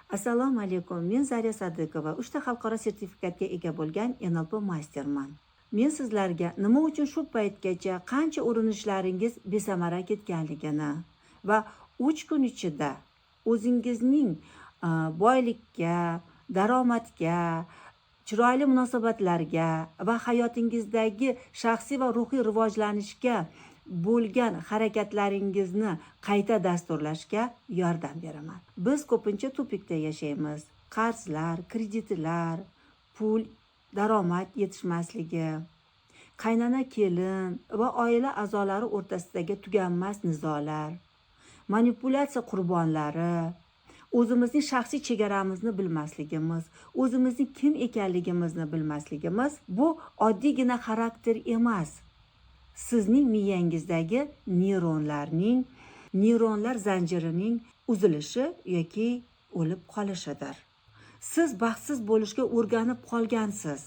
Assalomu alaykum. Men Zariya Sadıkova, 3 ta xalqaro sertifikatga ega bo'lgan NLP masterman. Men sizlarga nima uchun shu paytgacha qancha urinishlaringiz besamara ketganligini va 3 kun ichida o'zingizning boylikka, daromadga, chiroyli munosabatlarga va hayotingizdagi shaxsiy va ruhiy rivojlanishga bo'lgan harakatlaringizni qayta dasturlashga yordam beraman. Biz ko'pincha тупик da yashaymiz. Qarzlar, kreditlar, pul, daromad yetishmasligi, qaynona kelin va oila a'zolari o'rtasidagi tuganmas nizolar, manipulyatsiya qurbonlari, o'zimizning shaxsiy chegaramizni bilmasligimiz, o'zimizning kim ekanligimizni bilmasligimiz bu oddiygina xarakter emas. Sizning miyangizdagi neyronlar zanjirining uzilishi yoki o'lib qolishidir. Siz baxtsiz bo'lishga o'rganib qolgansiz.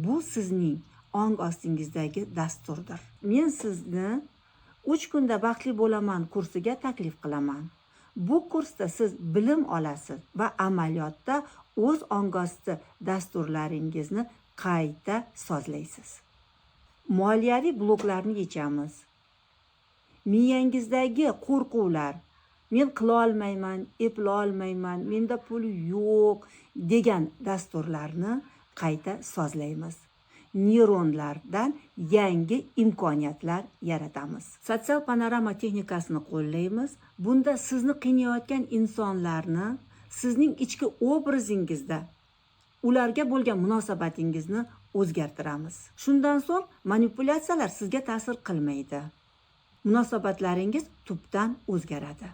Bu sizning ong ostingizdagi dasturdir. Men sizni 3 kunda baxtli bo'laman kursiga taklif qilaman. Bu kursda siz bilim olasiz va amaliyotda o'z ong osti dasturlaringizni qayta sozlaysiz. Moliyaviy bloklarni yechamiz. Miyangizdagi qo'rquvlar, men qila olmayman, eplolmayman, menda pul yo'q degan dasturlarni qayta sozlaymiz. Neyronlardan yangi imkoniyatlar yaratamiz. Sotsial panorama texnikasini qo'llaymiz. Bunda sizni qiynayotgan insonlarni sizning ichki obrazingizda ularga bo'lgan munosabatingizni o'zgartiramiz. Shundan so'ng manipulyatsiyalar sizga ta'sir qilmaydi. Munosabatlaringiz tubdan o'zgaradi.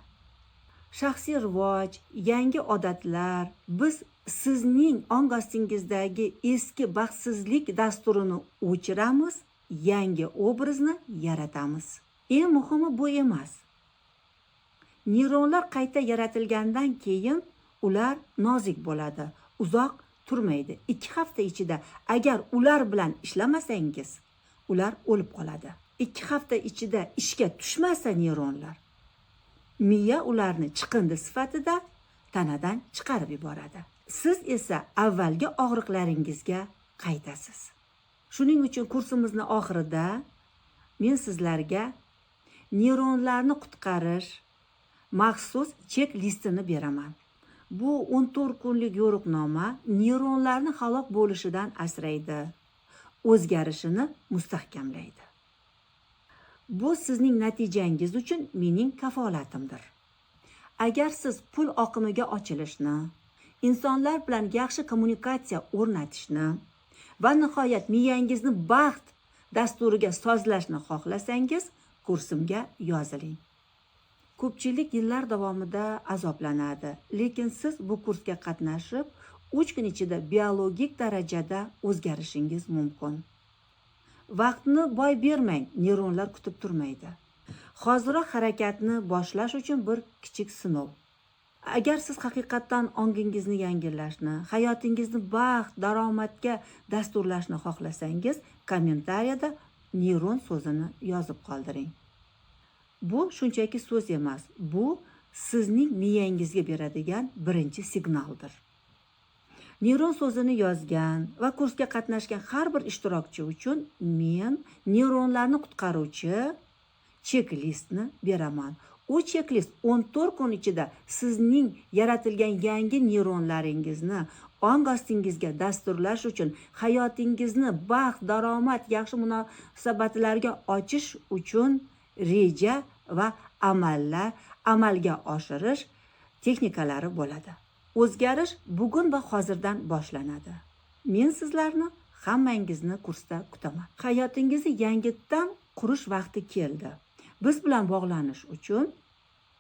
Shaxsiy rivoj, yangi odatlar, biz sizning ong ostingizdagi eski baxtsizlik dasturini o'chiramiz, yangi obrazni yaratamiz. Eng muhimi bu emas. Neyronlar qayta yaratilgandan keyin ular nozik bo'ladi, uzoq turmaydi. 2 hafta ichida agar ular bilan ishlamasangiz, ular o'lib qoladi. 2 hafta ichida ishga tushmasa neyronlar, miya ularni chiqindi sifatida tanadan chiqarib yuboradi. Siz esa avvalgi og'riqlaringizga qaytasiz. Shuning uchun kursimizni oxirida men sizlarga neyronlarni qutqarish maxsus chek listini beraman. Bu 14 kunlik yo'riqnoma neyronlarni halok bo'lishidan asraydi, o'zgarishini mustahkamlaydi. Bu sizning natijangiz uchun mening kafolatimdir. Agar siz pul oqimiga ochilishni, insonlar bilan yaxshi kommunikatsiya o'rnatishni va nihoyat miyangizni baxt dasturiga sozlashni xohlasangiz, kursimga yoziling. Ko'pchilik yillar davomida azoblanadi, lekin siz bu kursga qatnashib, 3 kun ichida biologik darajada o'zgarishingiz mumkin. Vaqtni boy bermang, neyronlar kutib turmaydi. Hoziroq harakatni boshlash uchun bir kichik sinov. Agar siz haqiqatdan ongingizni yangilashni, hayotingizni baxt, daromadga dasturlashni xohlasangiz, kommentariyada "neyron" so'zini yozib qoldiring. Bu shunchaki so'z emas, bu sizning miyangizga beradigan birinchi signaldir. Neyron so'zini yozgan va kursga qatnashgan har bir ishtirokchi uchun men neyronlarni qutqaruvchi chek-listni beraman. U chek-list 14 kun ichida sizning yaratilgan yangi neyronlaringizni ong ostingizga dasturlash uchun, hayotingizni baxt, daromad, yaxshi munosabatlarga ochish uchun reja va amallar amalga oshirish texnikalari bo'ladi. O'zgarish bugun va hozirdan boshlanadi. Men sizlarni hammangizni kursda kutaman. Hayotingizni yangitdan qurish vaqti keldi. Biz bilan bog'lanish uchun